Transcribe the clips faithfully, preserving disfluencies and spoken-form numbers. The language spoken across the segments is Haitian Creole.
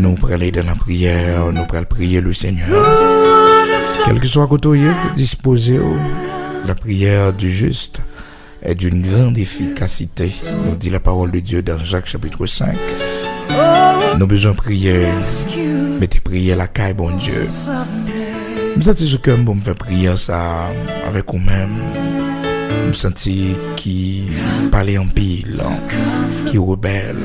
Nou pral ale nan lapriyè, nou pral priye le Senyè. Kèlkeswa kote w ye, dispoze w. La prière du juste est d'une grande efficacité, nous dit la parole de Dieu dans Jacques chapitre cinq. Nou bezwen priye, mete priyè lakay Bondye. M santi sou kè m pou m fè priyè sa avèk ou menm. M santi ki pale anpil, ki rebèl,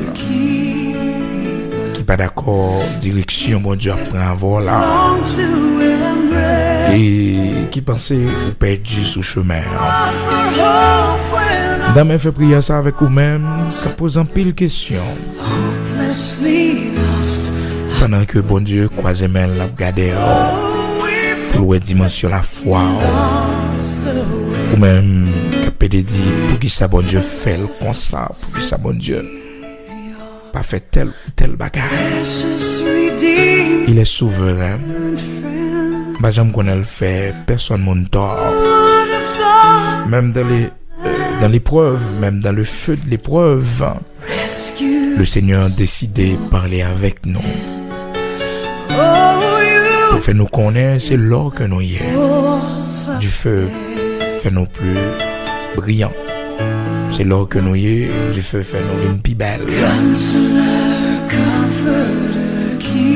ki pa dakò direksyon Bondye ap pran avè w la, e ki panse ou pèdi sou chemen an. Dam, fè priyè sa avèk ou menm k ap poze anpil kesyon. Pandan ke Bondye kwaze men l, l ap gade w pou l wè dimansyon lafwa w. Ou menm k ap pede di, poukisa Bondye fè l konsa? Poukisa Bondye pa fè tèl ou tèl bagay? Il est souverain. M pa janm konnen l fè pèsonn moun tò. Même dans les, euh, dans l'épreuve, même dans le feu de l'épreuve, le Seigneur décide de parler avec nous. Pou fè nou konnen se lò ke nou ye. Dife fè nou pli briyan. Se lò ke nou ye, dife fè nou vin pi bèl.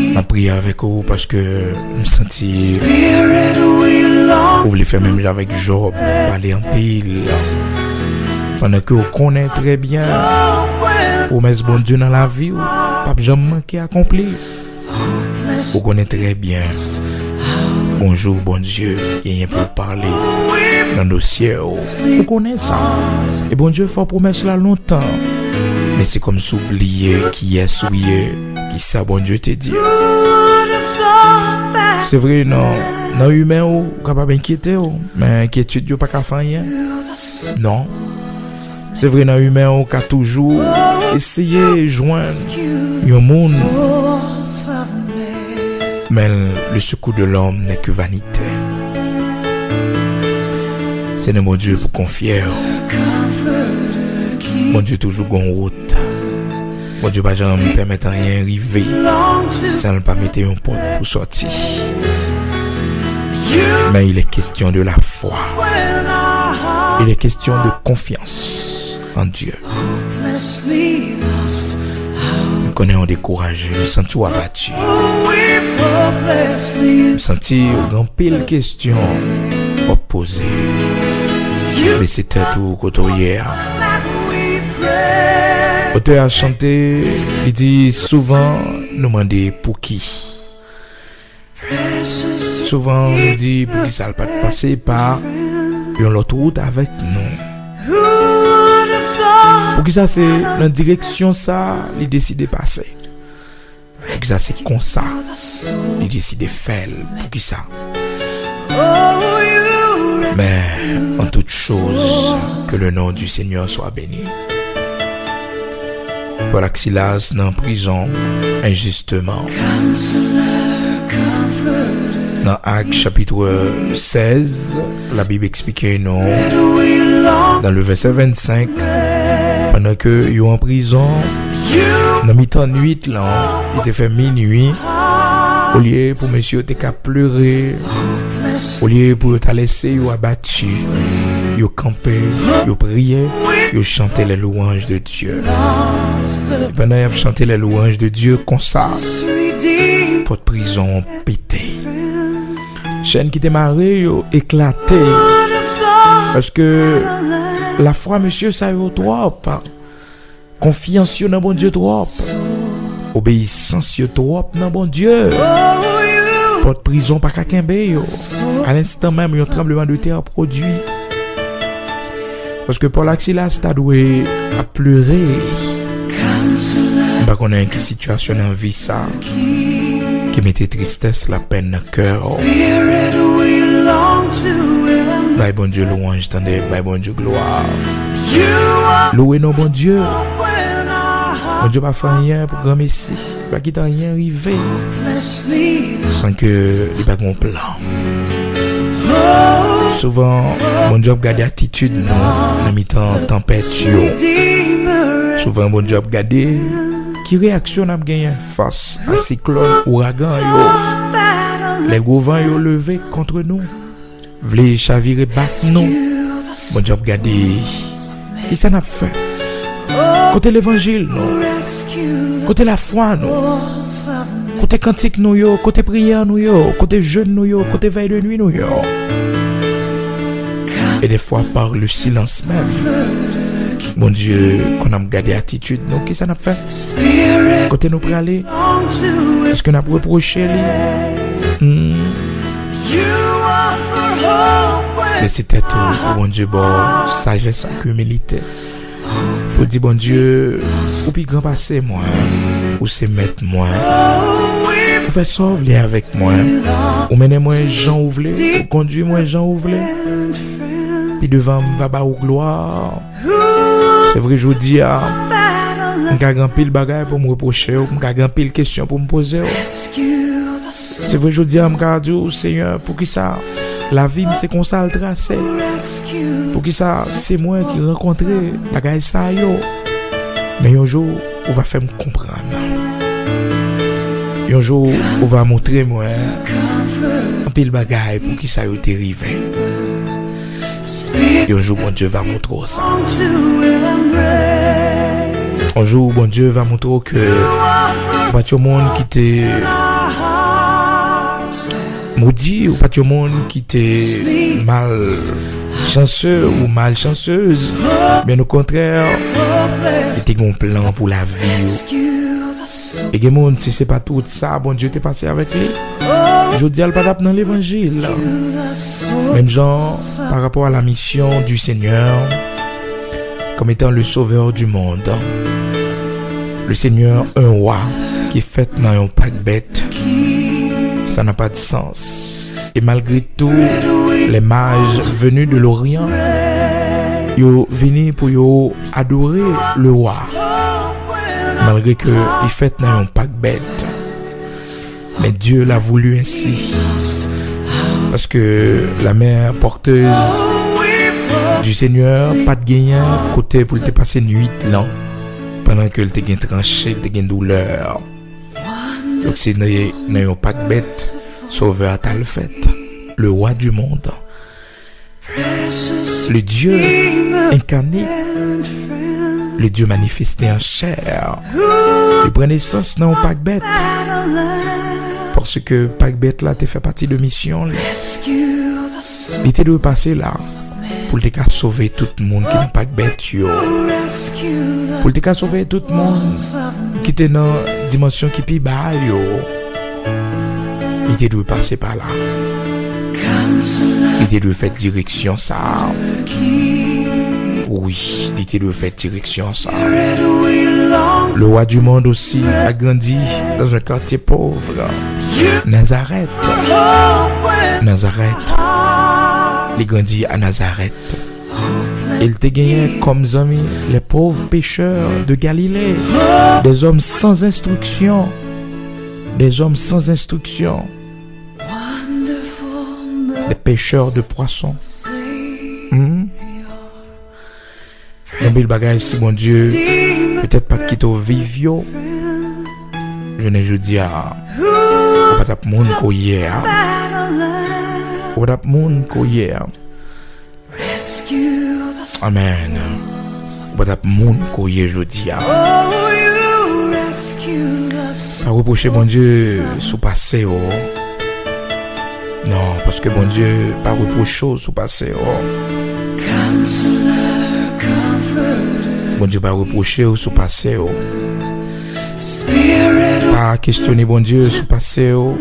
M ap priye avèk ou paske m santi ou vle fè menm jan avèk Jòb, pale anpil. Pandan ke w konnen trè byen pwomès Bondye nan lavi w p ap janm manke akonpli. Ou konnen trè byen, bonjou Bondye genyen pou w pale nan dosye w. Ou konnen sa. E Bondye fè w pwomès la lontan. Men se kòmsi w bliye kiyès ou ye, kisa Bondye te di w. Se vre, nan, nan imen w, ou kapab enkyete w, men enkyetid yo pa ka fè anyen. Non. Se vre, nan imen w ka toujou eseye jwenn yon moun, men le secours de l'homme n'est que vanité. Se nan Bondye pou konfye w. Bondye toujou gon wout. Bondye pa janm pèmèt anyen rive san l pa mete yon pòt pou sòti. Mais il est question de la foi. Il est question de confiance en Dieu. M konnen w dekouraje, m santi w abati. M santi w gen anpil kesyon w ap poze. Bese tèt ou kote w ye a. Otè a chante, li di, souvan nou mande pouki. Souvan nou di, poukisa l pa t pase pa yon lòt wout avèk nou? Poukisa se nan direksyon sa li deside pase? Poukisa se konsa li deside fè l? Poukisa? Mais en toute chose, que le nom du Seigneur soit béni. Pòl ak Silas nan prizon enjisteman. Nan Ak chapit sèz, Labib eksplike nou, dans le verset vingt-cinq, pandan ke yo an prizon, nan mitan nwit lan, li te fè minui, olye pou mesye yo te ka plere, olye pou yo ta lese yo abati, yo kanpe, yo priye, yo chante les louanges de Dieu. E pandan y ap chante les louanges de Dieu konsa, pòt prizon an pete. Chèn ki te mare yo eklate. Paske lafwa mesye sa yo twòp. Konfyans yo nan Bondye twòp. Obeyisans yo twòp nan Bondye. Pòt prizon pa ka kenbe yo. Alenstan menm, yon tranblemanntè pwodui. Paske Pòl ak Silas ta dwe ap plere. M pa konnen ki sitiyasyon nan vi sa ki mete tristès, lapèn nan kè w. Bay Bondye lwanj, tande, bay Bondye glwa. Louwe non Bondye. Bondye pa fè anyen pou granmesi. Li pa kite anyen rive san ke li pa gen yon plan. Souvan, Bondye ap gade atitid nou nan mitan tanpèt yo. Souvan, Bondye ap gade Ki reyaksyon n ap genyen fas a siklòn, ouragan yo? Lè gwo van yo leve kont nou, vle chavire bak nou, Bondye ap gade. Kisa n ap fè? Kote levanjil nou? Kote lafwa nou? Kote kantik nou yo? Kote priyè nou yo? Kote jèn nou yo? Kote vèy de nwi nou yo? E defwa, pa le silans menm, Bondye konn ap gade atitid nou. Kisa n ap fè? Kote nou prale? Èske n ap repwoche li? Hmm. Lese tèt ou pou Bondye ba w sajès ak imilite. Pou di, Bondye, ou pi gran pase mwen. Ou se mèt mwen. Ou fè sa w vle avèk mwen. Ou mennen mwen jan ou vle. Ou kondui mwen jan ou vle. Pi devan, m va ba ou glwa. Se vre, jodi a, m ka gen anpil bagay pou m repwoche w, m ka gen anpil kesyon pou m poze w. Se vre, jodi a, m ka di w, Senyè, poukisa lavi m se konsa l trase? Poukisa se mwen ki rankontre bagay sa yo? Men yon jou, ou va fè m konprann. Yon jou, ou va montre mwen anpil bagay poukisa yo te rive. Yon jou, Bondye va montre w sa. Yon jou, Bondye va montre w ke ou pa t yon moun ki te modi, ou pa t yon moun ki te malchanse ou malchansez. Byen okontrè, li te gen yon plan pou lavi w. E gen moun, si se pa tout sa Bondye te pase avèk li, jodi a l pa t ap nan levanjil. Menm jan, par rapport à la mission du Seigneur, comme étant le sauveur du monde, le Seigneur, un roi qui est fait dans un paquebot, ça n'a pas de sens. Et malgré tout, les mages venus de l'Orient, yo vini pou yo adore le roi. Malgre ke li fèt nan yon pakbèt. Mais Dieu l'a voulu ainsi. Paske la mère porteuse du Seigneur pa t genyen kote pou l te pase nuit lan, pandan ke l te gen tranche, l te gen doulè. Donk se nan, nan yon pakbèt Sovè a t al fèt, le roi du monde. Le Dieu incarné, le Dieu manifesté en chair, li pran nesans nan yon pakbèt. Paske pakbèt la te fè pati de misyon li. Li te dwe pase la pou l te ka sove tout moun ki nan pakbèt yo. Pou l te ka sove tout moun ki te nan dimansyon ki pi ba yo. Li te dwe pase pa la. Li te dwe fè direksyon sa a. Wi, li te dwe fè direksyon sa a. Le roi du monde aussi a grandi dans un quartier pauvre. Nazareth. Nazareth. Li grandi a Nazareth. E l te genyen kòm zanmi les pauvres pêcheurs de Galilée, des hommes sans instruction, des hommes sans instruction, des pêcheurs de poissons. Hmm? Anpil bagay si Bondye petèt pa t kite w viv yo, jounen jodi a, ou pa t ap moun ke w ye a. Ou pa t ap moun ke w ye a. Amèn. Ou pa t ap moun ke w ye jodi a. Pa repwoche Bondye sou pase w. Non, paske Bondye pa repwoche w sou pase w. Bondye pa repwoche w sou pase w. Pa kestyone Bondye sou pase w.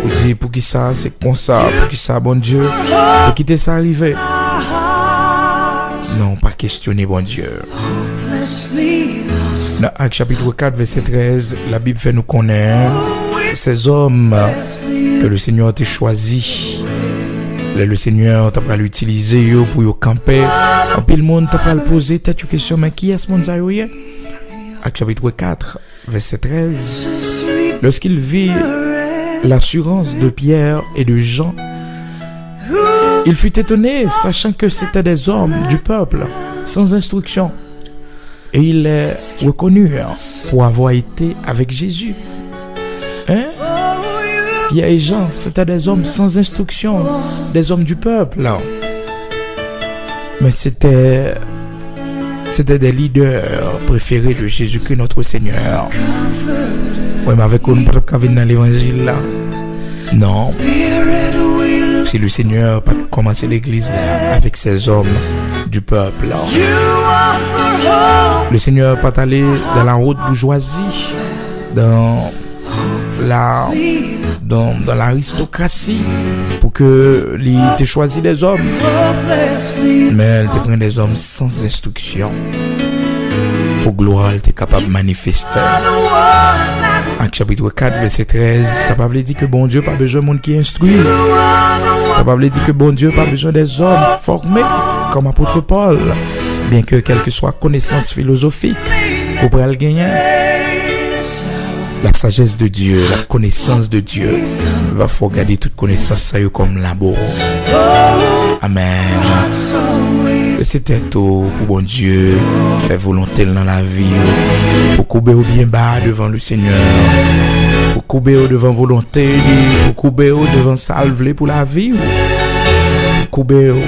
Ou di, poukisa se konsa, poukisa Bondye te kite sa rive? Non, pa kestyone Bondye. Nan Ak chapit kat, vèsè trèz, Labib fè nou konnen, ces hommes que le Seigneur te chwazi, lè le Seigneur ta pral itilize yo pou yo kanpe, anpil moun ta pral poze tèt yo kesyon, men kiyès moun sa yo ye? Ak chapit kat, vèsè trèz. Lorsqu'ils virent l'assurance de Pierre et de Jean, ils furent étonnés, sachant que c'étaient des hommes du peuple, sans instruction. Et il est reconnu, hein, pour avoir été avec Jésus. Hein? Pierre et Jean, c'était des hommes sans instruction, des hommes du peuple. Mais c'était, c'était des leaders préférés de Jésus-Christ notre Seigneur. Mwen menm avèk ou, nou pa t ap ka vin nan levanjil la. Non. Si le Seigneur pa t kòmanse legliz la avec ces hommes du peuple. Le Seigneur pa t ale dans la haute bourgeoisie, dans la, dans, dans l'aristocratie, pou ke li te chwazi des hommes. Men li te pran des hommes sans instruction pou glwa l te kapab manifeste. Ak chapit kat, vèsè trèz, sa pa vle di ke Bondye pa bezwen moun ki enstwi. Sa pa vle di ke Bondye pa bezwen des hommes formés, comme apôtre Paul. Byenke kèlkeswa konesans filozofik ou pral genyen, la sagesse de Dieu, la connaissance de Dieu va fè w gade tout konesans sa yo kòm labo. Amèn. Lese tèt ou pou Bondye fè volonte l nan lavi w, pou koube w byen ba devan le Seigneur, pou koube w devan volonte li, pou koube w devan sa l vle pou lavi w, pou koube w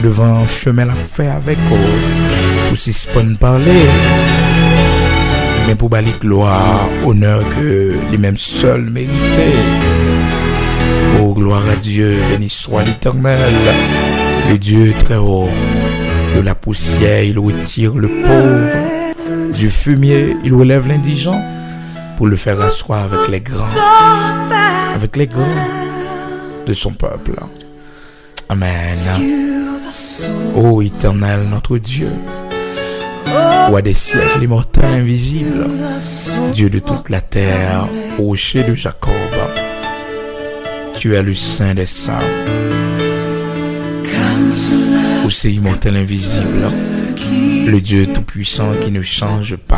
devan chemen l ap fè avèk ou, pou sispann pale, men pou ba li glwa, onè ke li menm sèl merite. Oh, gloire à Dieu, béni soit l'Éternel, le Dieu très haut. De la poussière, il retire le pauvre. Du fumier, il relève l'indigent pour le faire asseoir avec les grands, avec les grands de son peuple. Amen. Ô Éternel, notre Dieu, roi des siècles, immortel, invisible, Dieu de toute la terre, rocher de Jacob, tu es le Saint des Saints. Ou se imòtèl, envizib, le Dieu tout-puissant qui ne change pa.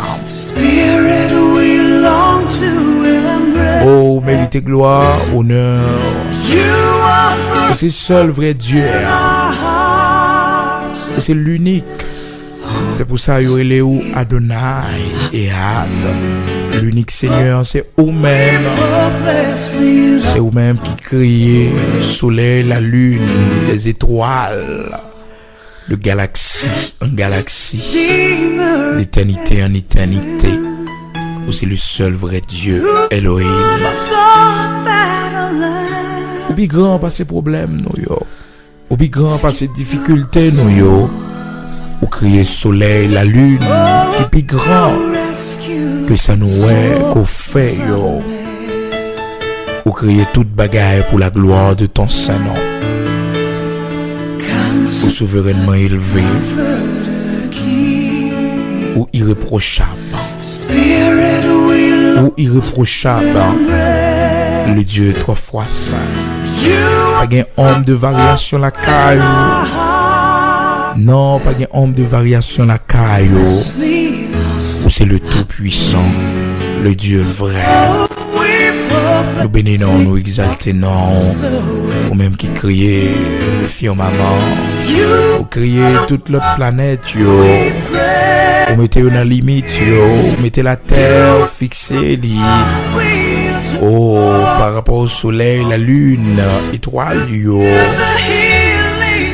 Oh, ou merite glwa, onè. Ou se sèl vrè Dye a. Ou se linik. Se pou sa yo rele ou Adonai, Ehad. Linik Senyè, se ou menm. Se ou menm ki kreye solèy, lalin, lèzetwal. De galaksi an galaksi, d'éternité en éternité, ou se le sèl vrè Dye, Elohim. Ou pi gran pase pwoblèm nou yo. Ou pi gran pase difikilte nou yo. Ou kreye solèy, lalin ki pi gran ke sa nou wè, ke w fè yo. Ou kreye tout bagay pour la gloire de ton saint nom. Ou souverènman elve. Ou irepwochab. Ou irepwochab. Le Dieu trois fois saint. Pa gen onm de varyasyon lakay ou. Non, pa gen onm de varyasyon lakay ou. Ou se le Tout-Puissant, le Dieu vrai. Nou beni non, nou egzalte non. Ou menm ki kreye le firmament. Ou kreye tout lòt planèt yo. Ou mete yo nan limit yo. Ou mete latè, ou fikse li. Oh, pa rapò o solèy, lalin, etwal yo.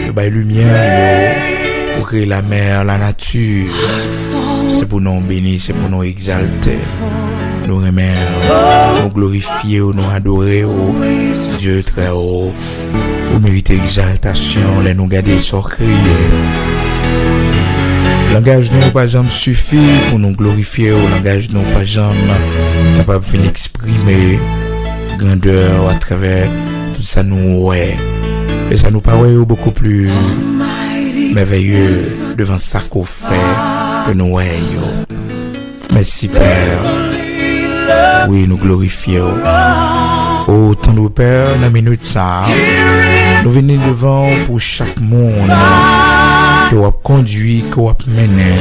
Yo bay limyè yo. Ou kreye lamè, lanati. Se pou non w beni, se pou non w egzalte. Nou renmen w, nou glorifye w, nou adore w, Dye trè wo. Ou merite egzaltasyon lè nou gade sa w kreye. Langaj nou pa janm sifi pou nou glorifye w, langaj nou pa janm kapab fin eksprime grandè w atravè tout sa nou wè. E sa nou pa wè yo beaucoup plus merveilleux devan sa ke w fè ke nou wè yo. Mèsi, Pè. Wi, nou glorifye w. O tendre Pè, nan minit sa a, nou vini devan w pou chak moun ke w ap kondui, ke w ap mennen,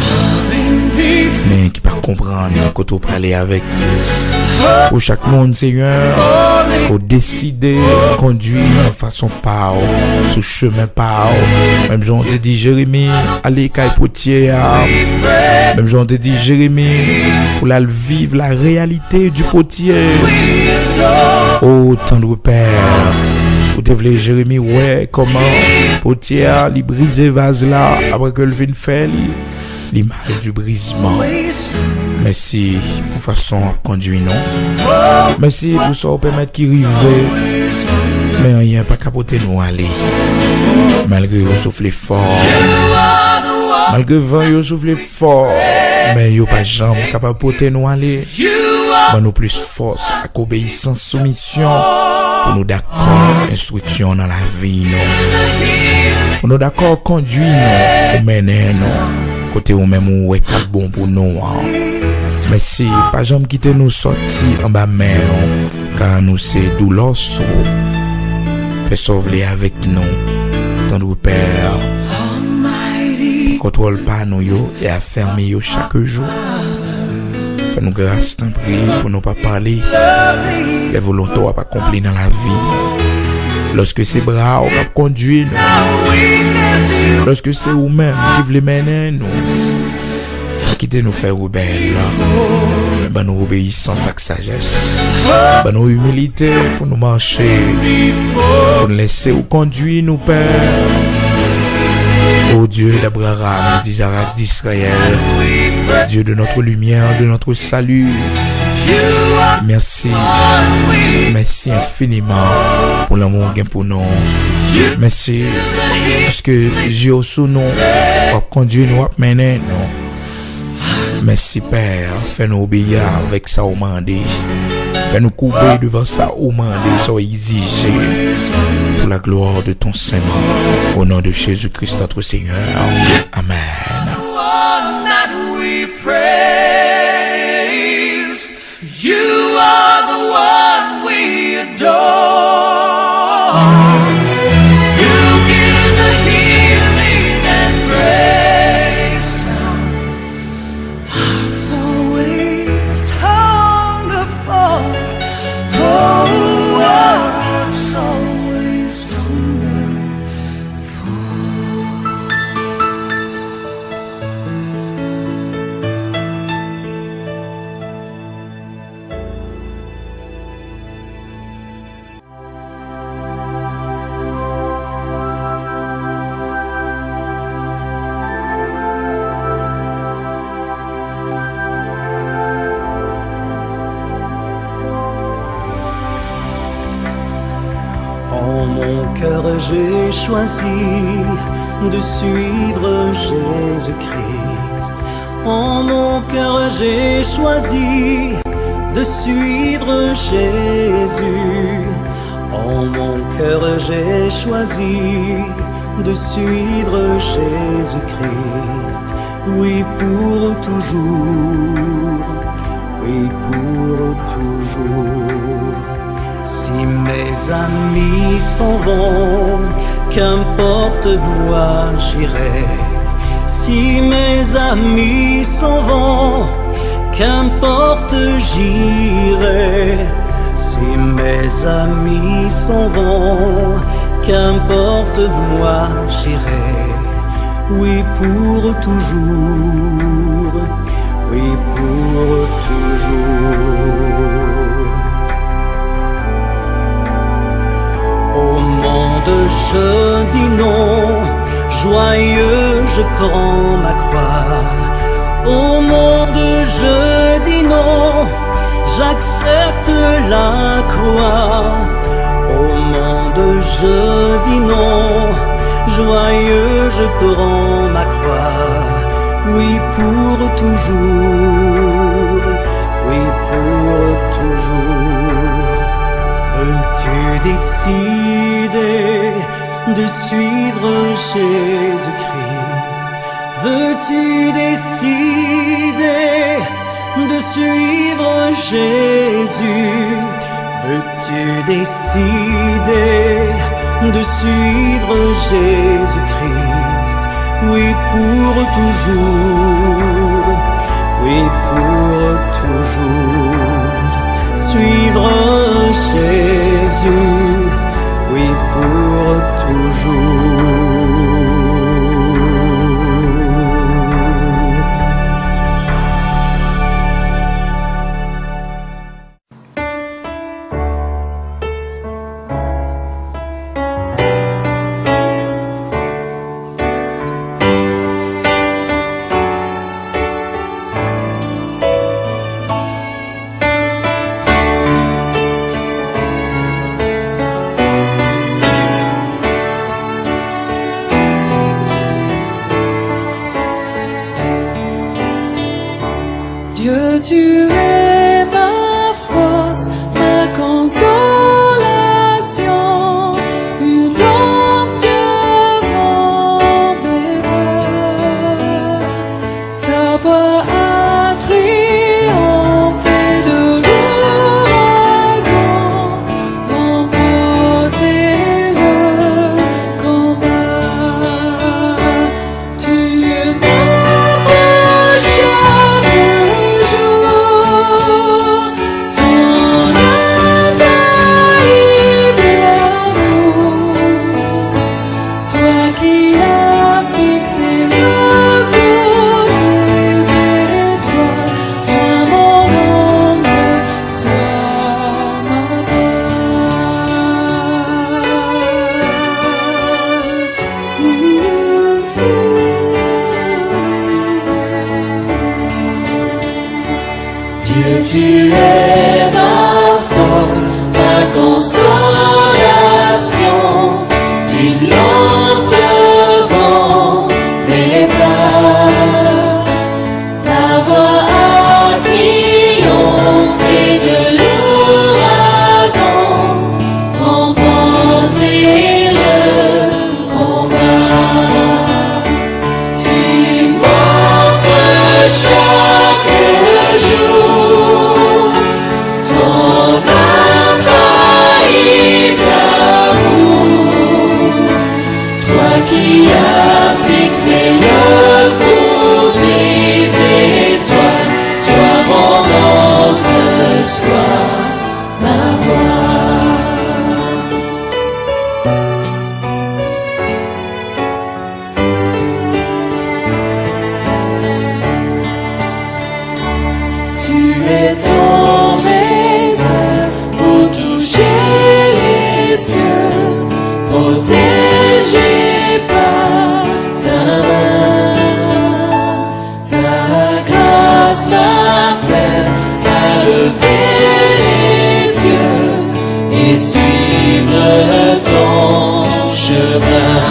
men ki pa konprann ki kote w prale avèk yo. Pou chak moun, Senyè, ke w deside kondui nan fason pa w, sou chemen pa w. Menm jan w te di Jeremi, ale kay potier a. Menm jan w te di Jeremi, pou l al viv la réalité du potier. O tendre Père, ou te vle Jeremi wè kòman potier a, li brize vaz la, apre ke l fin fè li. L'image du brisement. Mèsi pou fason w ap kondui nou. Mèsi pou sa w pèmèt ki rive. Men anyen pa ka pote nou ale. Malgre yo soufle fò, malgre van yo soufle fò, men yo pa janm kapab pote nou ale. Ban nou plis fòs ak obeyisans, soumisyon, pou nou dakò enstriksyon nan lavi nou. Pou nou dakò kondui nou, ou mennen nou kote ou menm ou wè k ap bon pou nou an. Mèsi, pa janm kite nou sòti anba men w, ka nou se doulòs ou. Fè sa w vle avèk nou, tendre Père. Kontwòl pa nou yo e afèmi yo chak jou. Fè nou gras, tanpri, pou nou pa pale lè volonte w ap akonpli nan lavi. Lòske se bra w k ap kondui nou, lòske se ou menm ki vle mennen nou, pa kite nou fè rebèl. Men ban nou obeyisans ak sajès. Ban nou imilite pou nou mache, pou nou lese ou kondui nou, Pè. Ô Dieu d'Abraham, d'Isaac, d'Israël, Dieu de notre lumière, de notre salut. Mèsi. Mèsi enfiniman pou lanmou w gen pou nou. Mèsi paske zye w sou nou, w ap kondui nou, w ap mennen nou. Mèsi, Pè, fè nou obeyi avèk sa ou mande. Fè nou koube devan sa ou mande, sa ou egzije. Pour la gloire de ton Saint nom. Au nom de Jésus-Christ, notre Seigneur. Amen. You are the one we adore. You give the healing and grace. Hearts always hunger for. Oh, hearts always hunger for. En mon cœur, j'ai choisi de suivre Jésus-Christ. En mon cœur, j'ai choisi de suivre Jésus. En mon cœur, j'ai choisi de suivre Jésus-Christ. Oui, pour toujours. Oui, pour toujours. Si mes amis s'en vont, qu'importe, moi j'irai. Si mes amis s'en vont, qu'importe, j'irai. Si mes amis s'en vont, qu'importe, moi j'irai. Oui, pour toujours. Oui, pour toujours. Au monde, je dis non, joyeux, je prends ma croix. Au monde, je dis non, j'accepte la croix. Au monde, je dis non, joyeux, je prends ma croix. Oui, pour toujours, oui, pour toujours. Veux-tu décider de suivre Jésus-Christ ? Veux-tu décider de suivre Jésus ? Veux-tu décider de suivre Jésus-Christ ? Oui, pour toujours. Oui, pour toujours. Jésus, oui, pour toujours. Dieu, tu es ma force, ma consolation, une ombre devant mes pas. Ta voix a triomphe de l'ouragan, remporte le combat. Tu m'offres chaque jour ton infaillible amour. Toi qui as fixé le cours des étoiles, sois mon ombre, sois ma voix. Dieu, tu es ma force, ma consolation, une lampe devant mes pas. Ta voix a triomphé de l'ouragan, remporté le combat. Tu m'offres chaque jour ton infaillible amour, toi qui as fixé le cours des étoiles, sois mon ombre, sois ma voix. Tu es tombé seul pour toucher les cieux, protégé par ta main. Ta grâce m'appelle à lever les yeux et suivre ton chemin.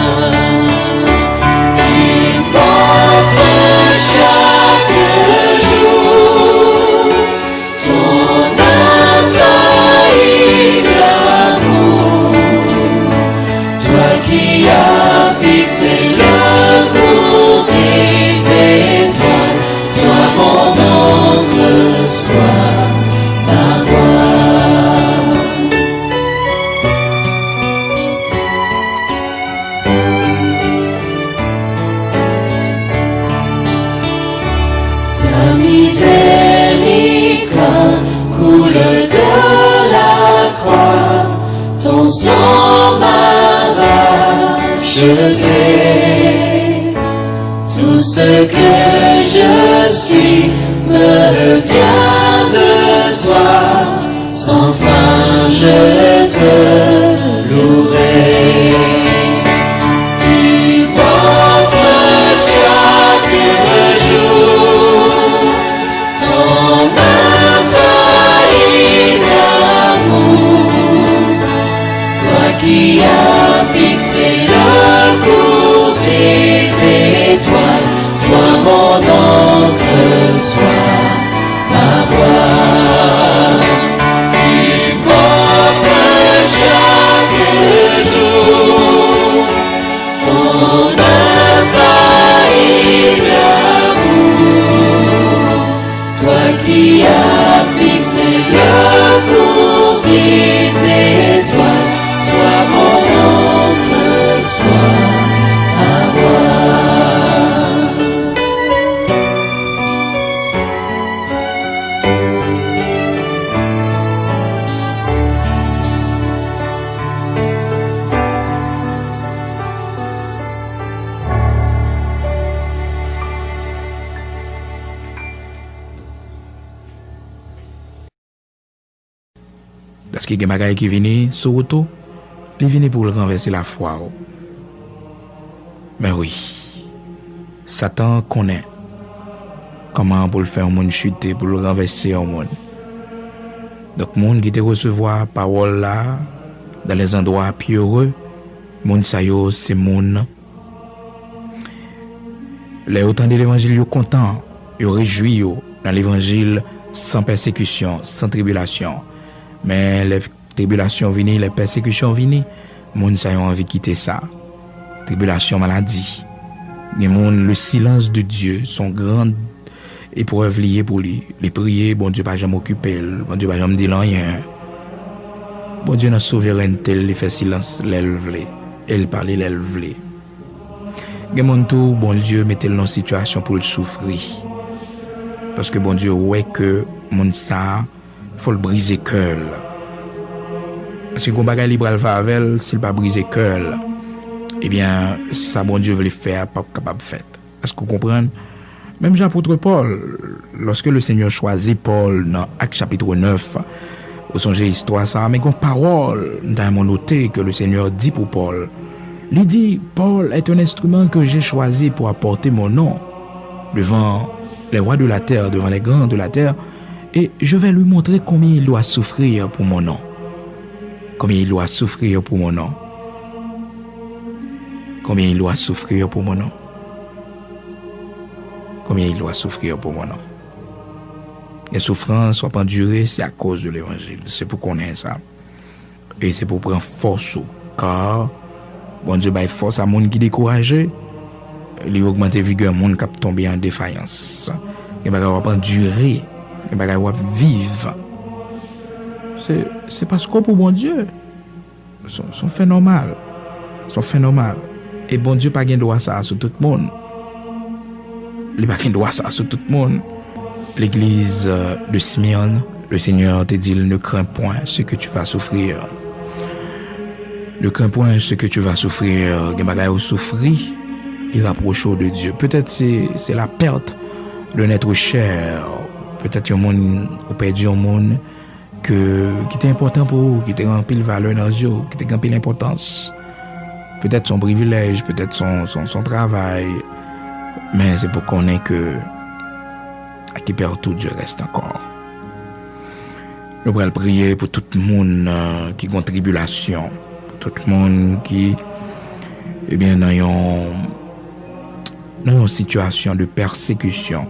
Tu m'offres chaque jour ton infaillible amour, toi qui as fixé le cours des étoiles, sois mon ombre, sois ma voix. Ta miséricorde coule de la croix, ton sang m'a racheté. Tout ce que je suis me vient de toi. Sans fin, je te louerai. Tu m'offres chaque jour ton infaillible amour. Toi qui as fixé le cours des étoiles, sois mon ombre, sois ma voix. Tu m'offres Paske gen bagay ki vini sou wout ou, li vini pou l ranvèse lafwa w. Men wi, Satan konnen kòman pou l fè yon moun chite, pou l ranvèse yon moun. Donk, moun ki te resevwa pawòl la dans les endroits pierreux, moun sa yo se moun, lè yo tande levanjil, yo kontan, yo rejwi yo nan levanjil san pèsekisyon, san tribilasyon. Men lè tribilasyon vini, lè pèsekisyon vini, moun sa yo anvi kite sa. Tribilasyon, maladi. Gen moun, le silence de Dieu, se yon gran eprèv li ye pou li. Li priye, Bondye pa janm okipe l, Bondye pa janm di l anyen. Bondye nan souverènte l, li fè silans lè l vle, e l pale lè l vle. Gen moun tou, Bondye mete l nan sitiyasyon pou l soufri. Paske Bondye wè ke moun sa a, fò l brize kè l. Paske gon bagay li pral fè avè l, si l pa brize kè l, ebyen, sa Bondye vle fè a p ap kapab fèt. Èske w konprann? Menm jan apot Pòl, lòske le Senyè chwazi Pòl nan Ak chapit nèf, ou sonje istwa sa a, men gon pawòl m ta renmen w note ke le Senyè di pou Pòl. Li di, Paul est un instrument que j'ai choisi pour apporter mon nom devant les rois de la terre, devant les grands de la terre, et je vais lui montrer combien il doit souffrir pour mon nom. Combien il doit souffrir pour mon nom. Combien il doit souffrir pour mon nom. Combien il doit souffrir pour mon nom. Gen soufrans w ap andire, se akoz de levanjil. Se pou konnen sa. E se pou pran fòs ou. Ka Bondye bay fòs a moun ki dekouraje, li ogmante vigè moun k ap tonbe an defayans. Gen bagay w ap andire, gen bagay w ap viv. Se, se paske w pou Bondye. Se, se yon fè nòmal. Se yon fè nòmal. E Bondye pa gen dwa sa a sou tout moun. Li pa gen dwa sa a sou tout moun. Legliz, euh, de Smyrne, le Senyè te di l, ne crains point ce que tu vas souffrir. Ne crains point ce que tu vas souffrir. Gen bagay ou soufri, li rapwoche w de Dye. Petèt se, se la perte d'un être cher. Petèt yon moun, ou pèdi yon moun ke, ki te enpòtan pou ou, ki te gen anpil valè nan zye w, ki te gen anpil enpòtans. Petèt se yon privilèj, petèt se yon, se yon, se yon travay, men se pou konnen ke à qui perd tout, Dieu reste encore. Nou pral priye pou tout moun, euh, ki gon tribilasyon, pou tout moun ki, ebyen, nan yon nan yon sitiyasyon de pèsekisyon,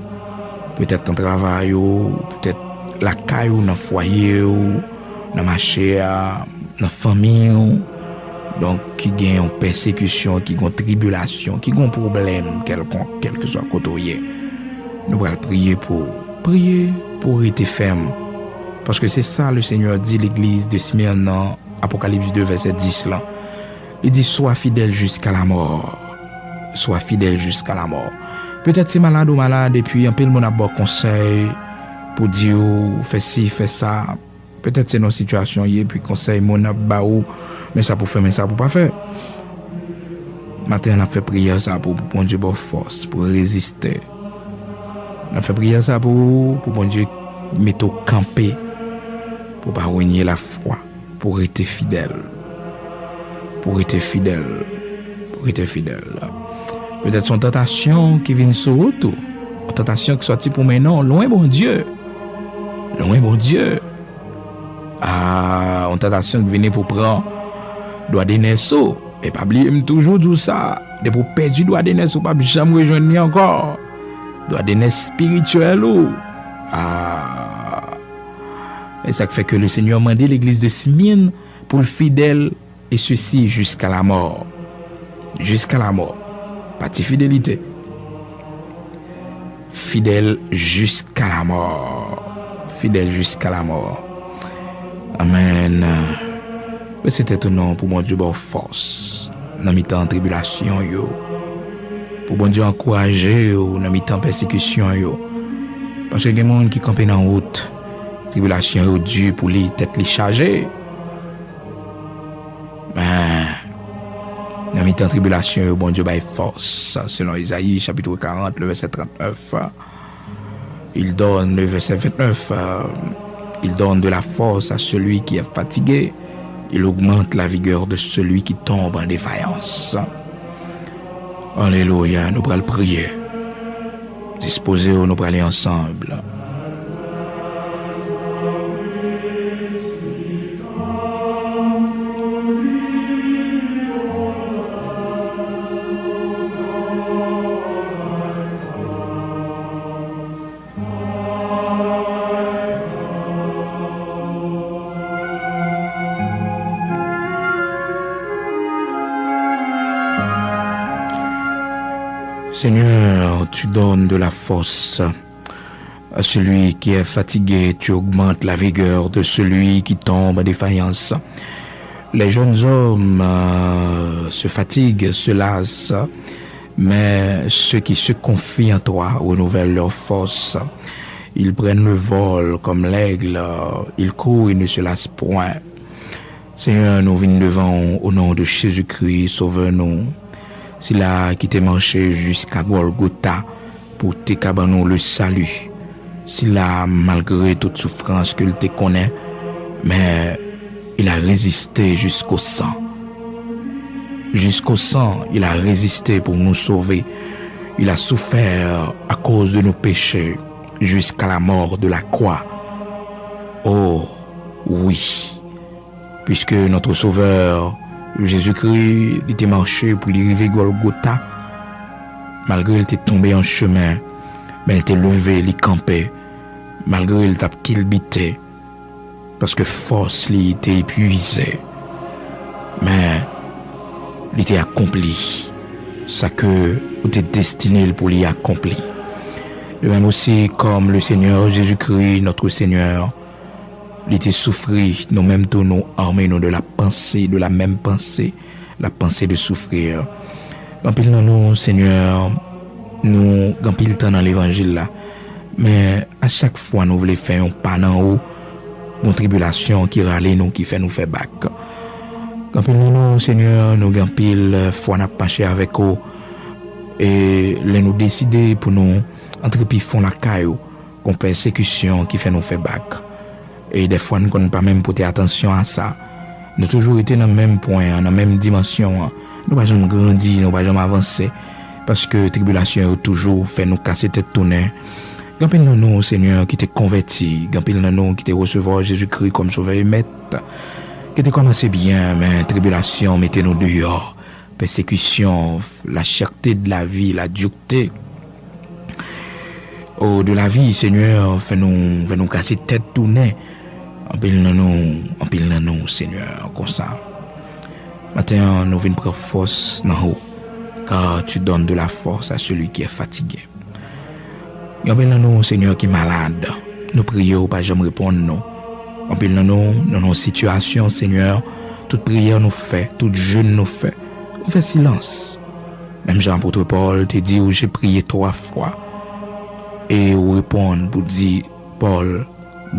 petèt nan travay ou, petèt lakay ou, nan fwaye ou, nan mache a, nan fanmi ou, donk, ki gen yon pèsekisyon, ki gen yon tribilasyon, ki gen yon pwoblèm kèlkonk, kèlkeswa kote w ye. Nou pral priye pou ou. Priye pou w rete fèm. Paske se sa le Senyè di legliz de Smyrne nan Apokalips de vèsè dis lan. Li di, sois fidèle jusqu'à la mort. Sois fidèle jusqu'à la mort. Petèt se malad ou malad, epi anpil moun ap ba w konsèy pou di w fè si, fè sa. Petèt se nan sitiyasyon w ye, epi konsèy moun ap ba ou, men sa pou fè, men sa pou pa fè. Maten an, n ap fè priyè sa pou, pou Bondye ba w fòs, pou reziste. N ap fè priyè sa pou, pou Bondye mete w kanpe, pou w pa renye lafwa. Pou rete fidèl. Pou rete fidèl. Pou rete fidèl. Petèt se yon tantasyon ki vin sou wout ou. Yon tantasyon ki sòti pou mennen w lwen Bondye. Lwen Bondye. A, yon tantasyon ki vini pou pran dwa de nès ou. E pa bliye, m toujou di w sa. Depi w pèdi dwa de nès ou, w p ap janm rejwenn li ankò. Dwa de nès espirityèl ou. A. E sa k fè ke le Senyè mande legliz de Smyrne pou l fidèl, et ceci jusqu'à la mort. Jusqu'à la mort. Pati fidelite. Fidèl jusqu'à la mort. Fidèl jusqu'à la mort. Amèn. Bese tèt ou non pou Bondye ba w fòs nan mitan tribilasyon yo. Pou Bondye ankouraje w nan mitan pèsekisyon yo. Paske gen moun ki kanpe nan wout. Tribilasyon yo di pou li, tèt li chaje. Men, nan mitan tribilasyon yo, Bondye bay fòs. Selon Ezayi, chapitre quarante, le verset trente-neuf, il donne, le verset vingt-neuf, euh, Il donne de la force à celui qui est fatigué. Il augmente la vigueur de celui qui tombe en défaillance. Alelouya, nou pral priye. Dispoze w, nou prale ansanm. Seigneur, tu donnes de la force à celui qui est fatigué, tu augmentes la vigueur de celui qui tombe en défaillance. Les jeunes hommes euh, se fatiguent, se lassent, mais ceux qui se confient en toi renouvellent leur force. Ils prennent le vol comme l'aigle, ils courent et ne se lassent point. Senyè, nou vin devan w o non de Jezikri, Sovè nou. Sila ki te mache jiska Gòlgota pou te ka ban nou le sali. Sila, malgre tout soufrans ke l te konnen, men il a résisté jusqu'au sang. Jusqu'au sang, il a résisté pour nous sauver. Il a souffert à cause de nos péchés jusqu'à la mort de la croix. Oh, oui. Puisque notre Sauveur, Jésus-Christ, li te mache pou li rive Gòlgota, malgre l te tonbe an chemen, men l te leve, li kanpe, malgre l t ap kilbite, paske fòs li te epuize. Men, li te akonpli sa ke ou te destine l pou li akonpli. De même aussi, comme le Seigneur Jésus-Christ, notre Seigneur, li te soufri, nou menm tou nou ame nou de la pensée, de la même pensée, la pensée de souffrir. Anpil nan nou, Senyè, nou gen anpil tan nan levanjil la. Men a chak fwa nou vle fè yon pa nan ou, gon tribilasyon ki rale nou, ki fè nou fè bak. Gen anpil nan nou, Senyè, nou gen anpil, eh, fwa n ap mache avèk ou. E lè nou deside pou nou antre pi fon lakay ou, gon pèsekisyon ki fè nou fè bak. E dèfwa, n konn pa menm pote atansyon a sa. Nou toujou rete nan menm pwen an, nan menm dimansyon an. Nou pa janm grandi, nou pa janm avanse. Paske tribilasyon yo toujou fè nou kase tèt tounen. Gen anpil nan nou, Senyè, ki te konvèti. Gen anpil nan nou ki te resevwa Jezikri kòm Sovè e Mèt. Ki te kòmanse byen, men tribilasyon mete nou deyò. Pèsekisyon, la cherté de la vie, la dureté, oh, de la vie, Senyè, fè nou, fè nou kase tèt tounen. Anpil nan nou, anpil nan nou, Senyè, konsa. Maten an, nou vin pran fòs nan ou, car tu donnes de la force à celui qui est fatigué. Gen anpil nan nou, Senyè, ki malad. Nou priye, ou pa janm reponn nou. Anpil nan nou, nan yon sitiyasyon, Senyè, tout priyè nou fè, tout jèn nou fè, ou fè silans. Menm jan apot Pòl te di ou, j'ai prié trois fois. E ou reponn pou di, Pòl,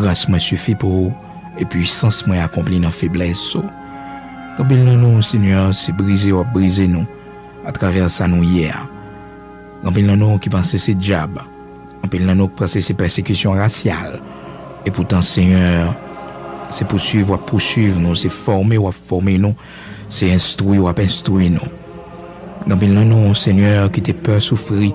gras mwen sifi pou ou, e pwisans mwen akonpli nan feblès ou. Gen anpil nan nou, Senyè, se brize w ap brize nou atravè sa nou ye a. Gen anpil nan nou ki panse se dyab. Anpil nan nou ki panse se pèsekisyon rasyal. Epoutan, Senyè, se pouswiv w ap pouswiv nou, se fòme w ap fòme nou, se enstwi w ap enstwi nou. Gen anpil nan nou, Senyè, ki te pè soufri.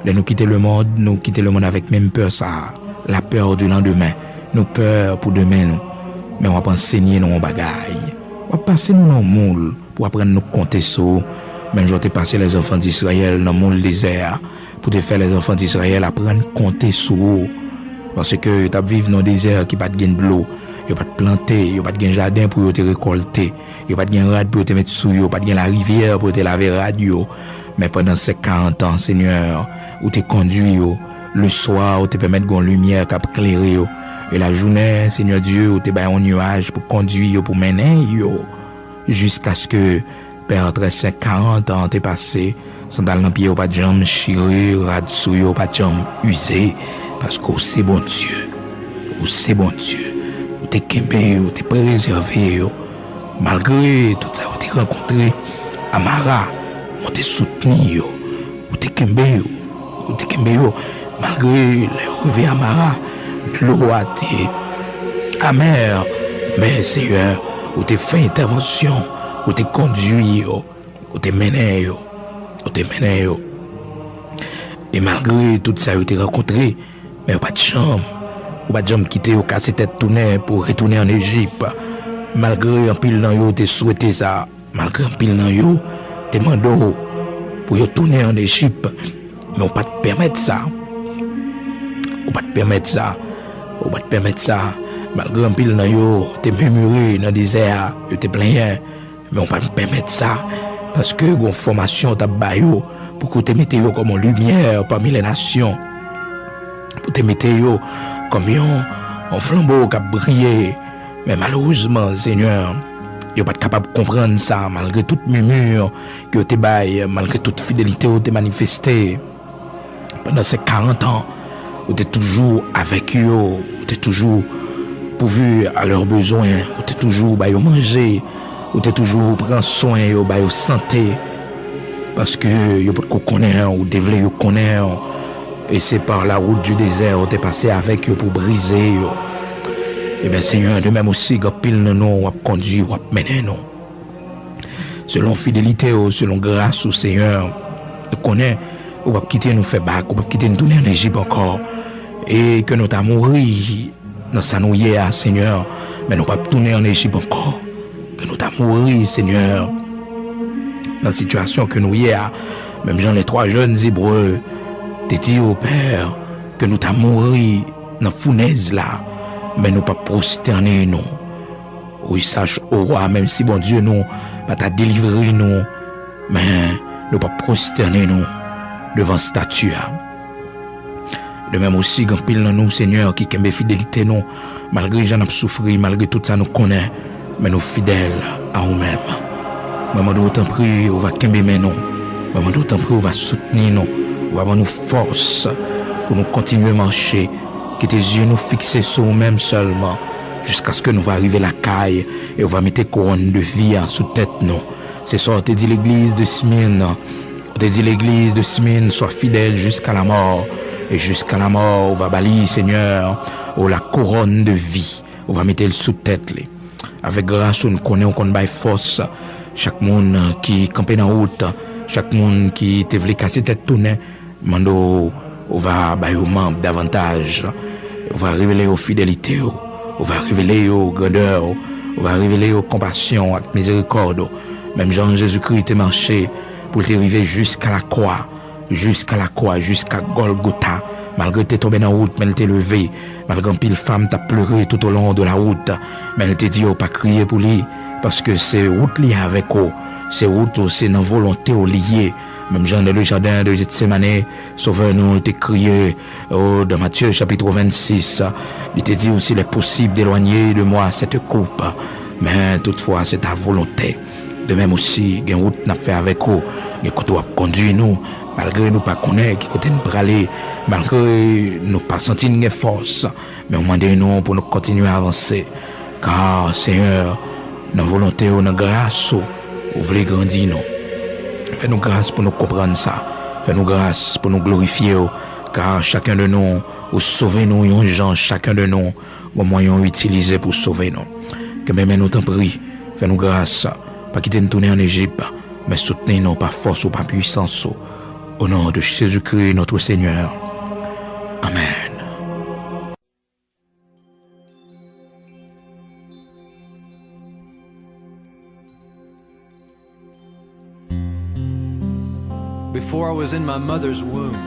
Lè nou kite lemonn, nou kite lemonn avèk menm pè sa a, la peur du lendemain. Nou pè pou demen nou. Men w ap ansenye nou yon bagay. W ap pase nou nan yon moul pou aprann nou konte sou ou, menm jan w te pase lèzanfan di Izrayèl nan moul dezè a, pou te fè lèzanfan di Izrayèl aprann konte sou ou. Paske yo t ap viv nan dezè ki pa t gen dlo, yo pa t plante, yo pa t gen jaden pou yo te rekòlte, yo pa t gen rad pou yo te met sou yo, pa t gen larivyè pou yo te lave rad yo. Men pandan sèt karant an, Senyè, ou te kondui yo. Leswa, ou te pèmèt gen yon limyè k ap klere yo. E lajounen, Senyè Dye, ou te bay yon nyaj pou kondui yo, pou mennen yo. Jiskaske Pè Trèsè, karant an te pase, sandal nan pye yo pa t janm chire, rad sou yo pa t janm ize, paske w se Bondye. Ou se Bondye. Ou te kenbe yo, ou te prezève yo. Malgre tout sa yo te rankontre, Amara, ou te soutni yo. Ou te kenbe yo. Ou te kenbe yo. Malgre lè yo rive Amara, dlo a te amè, men, Senyè, ou te fè entèvansyon, ou te kondui yo, ou te mennen yo, ou te mennen yo. E malgre tout sa yo te rankontre, men yo pa t janm, ou pa t janm kite yo kase tèt tounen pou retounen ann Ejip. Malgre anpil nan yo te swete sa, malgre anpil nan yo te mande w pou yo tounen ann Ejip, men ou pa t pèmèt sa. Ou pa t pèmèt sa. Ou pa t pèmèt sa. Malgre anpil nan yo te mimire nan dezè a, yo te plenyen, men ou pa t pèmèt sa, paske gon fòmasyon w t ap ba yo, pou ke w te mete yo kòm yon limyè pami lè nasyon, pou w te mete yo kòm yon, yon flanbo k ap briye. Men malerezman, Senyè, yo pa t kapab konprann sa, malgre tout mimir ke yo te bay, malgre tout fidelite w te manifeste. Pandan se karant an, ou te toujou avèk yo, ou te toujou pourvu à leurs besoins, ou te toujou ba yo manje, ou te toujou pran swen yo, ba yo sante, paske yo potko konnen, ou te vle yo konnen, e se par la route du désert ou te pase avèk yo pou brize yo. Ebyen, Senyè, de menm osi, gen anpil nan nou w ap kondui, w ap mennen nou. Selon fidelite w, selon gras ou, Senyè, nou konnen ou p ap kite nou fè bak, ou p ap kite nou tounen ann Ejip ankò. E ke nou ta mouri nan sa nou ye a, Senyè, men nou p ap tounen ann Ejip ankò. Ke nou ta mouri, Senyè, nan sitiyasyon ke nou ye a, menm jan les trois jeunes Hébreux te di yo, Pè, ke nou ta mouri nan founèz la, men nou p ap pwostène nou. Wi, sach, o wa, menm si Bondye nou pa ta delivre nou, men nou p ap pwostène nou devan estati a. De menm osi, gen anpil nan nou, Senyè, ki kenbe fidelite nou, malgre jan n ap soufri, malgre tout sa nou konnen, men nou fidèl a ou menm. Mwen mande w, tanpri, ou va kenbe men nou. Mwen mande w, tanpri, ou va soutni nou. Ou va ban nou fòs pou nou kontinye mache. Kite zye nou fikse sou ou menm sèlman, jiskaske nou va rive lakay e ou va mete kouwòn de vi a sou tèt nou. Se sa w te di legliz de Smyrne. Ou te di legliz de Smyrne, sois fidèle jusqu'à la mort, et jusqu'à la mort, ou va ba li, Senyè, ou la couronne de vie. Ou va mete l sou tèt li. Avèk gras ou, n konnen ou konn bay fòs chak moun ki kanpe nan wout, chak moun ki te vle kase tèt tounen, mande w, ou va ba yo manb davantaj. Ou va revele yo fidelite w. Ou va revele yo grandè w. Ou va revele yo konpasyon w ak mizerikòd ou. Menm jan Jezikri te mache pou l te rive jiska lakwa, jiska lakwa, jiska Gòlgota. Malgre l te tonbe nan wout, men l te leve. Malgre anpil fanm t ap plere toutolon de la wout, men l te di yo pa kriye pou li, paske se wout li avèk ou, se wout ou, se nan volonte w li ye. Menm jan dans le jardin de Gethsemane, Sovè nou, li te kriye, o, dans Matthieu chapitre vingt-six, li te di ou, s'il est possible d'éloigner de moi cette coupe, mais toutefois c'est ta volonté. De menm osi, gen wout n ap fè avèk ou, gen kote w ap kondui nou, malgre nou pa konnen ki kote n prale, malgre nou pa santi n gen fòs, men ou mande nou pou nou kontinye avanse. Ka, Senyè, nan volonte w, nan gras ou, ou vle grandi nou. Fè nou gras pou nou konprann sa. Fè nou gras pou nou glorifye w, ka chaken de nou, ou sove nou yon jan, chaken de nou, gon mwayen w itilize pou sove nou. Kenbe men nou, tanpri, fè nou gras, pa kite n tounen ann Ejip, men soutni nou pa fòs ou, pa pwisans ou. Au nom de Jésus-Christ, notre Seigneur. Amen. Before I was in my mother's womb,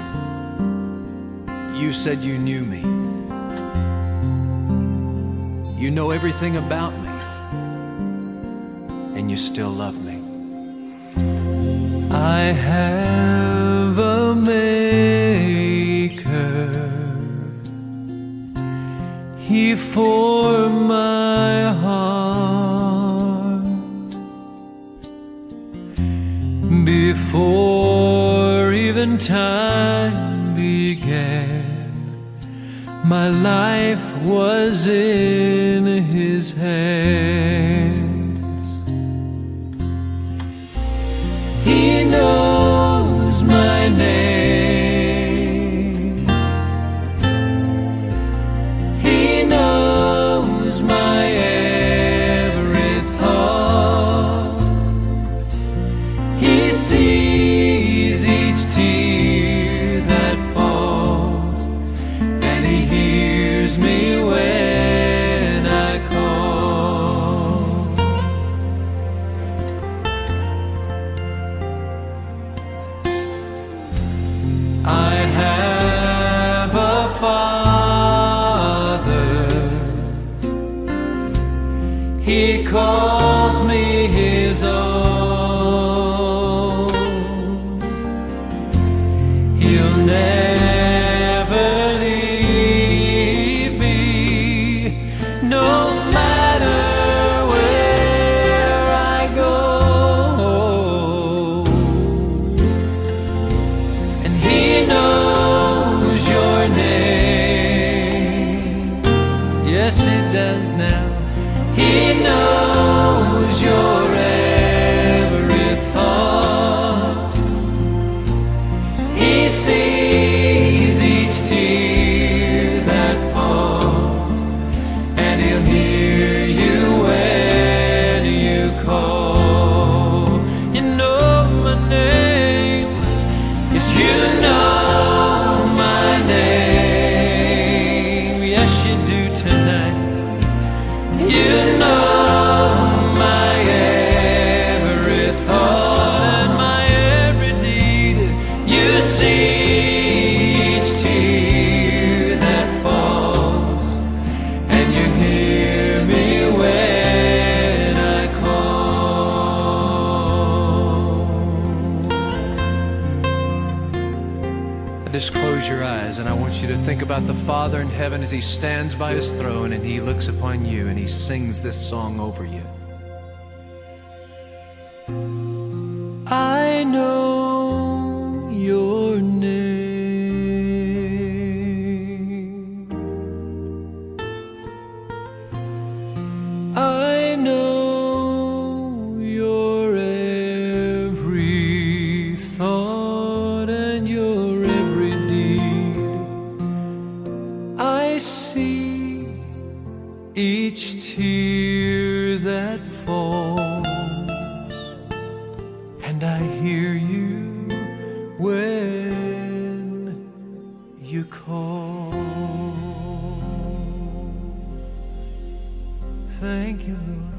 you said you knew me. You know everything about me, and you still love me. I have a maker. He formed my heart. Before even time began, my life was in his hands. He knows my name. He knows I have a Father. He calls me his own. He'll never leave me, no matter where I go. And he knows your name. Yes, he does now. He knows your every thought. He sees each tear that falls, and he'll hear you when you call. You know my name. Yes, you know my name. Yes, you do tonight. You know my every thought and my every deed. You see each tear that falls, and you hear me when I call. Just close your eyes, and I want you to think about the Father in heaven as he stands by his throne and he looks upon you and he sings this song over you. I know your name. I know your every thought and your every deed. I see each tear that falls, and I hear you when you call. Thank you, Lord.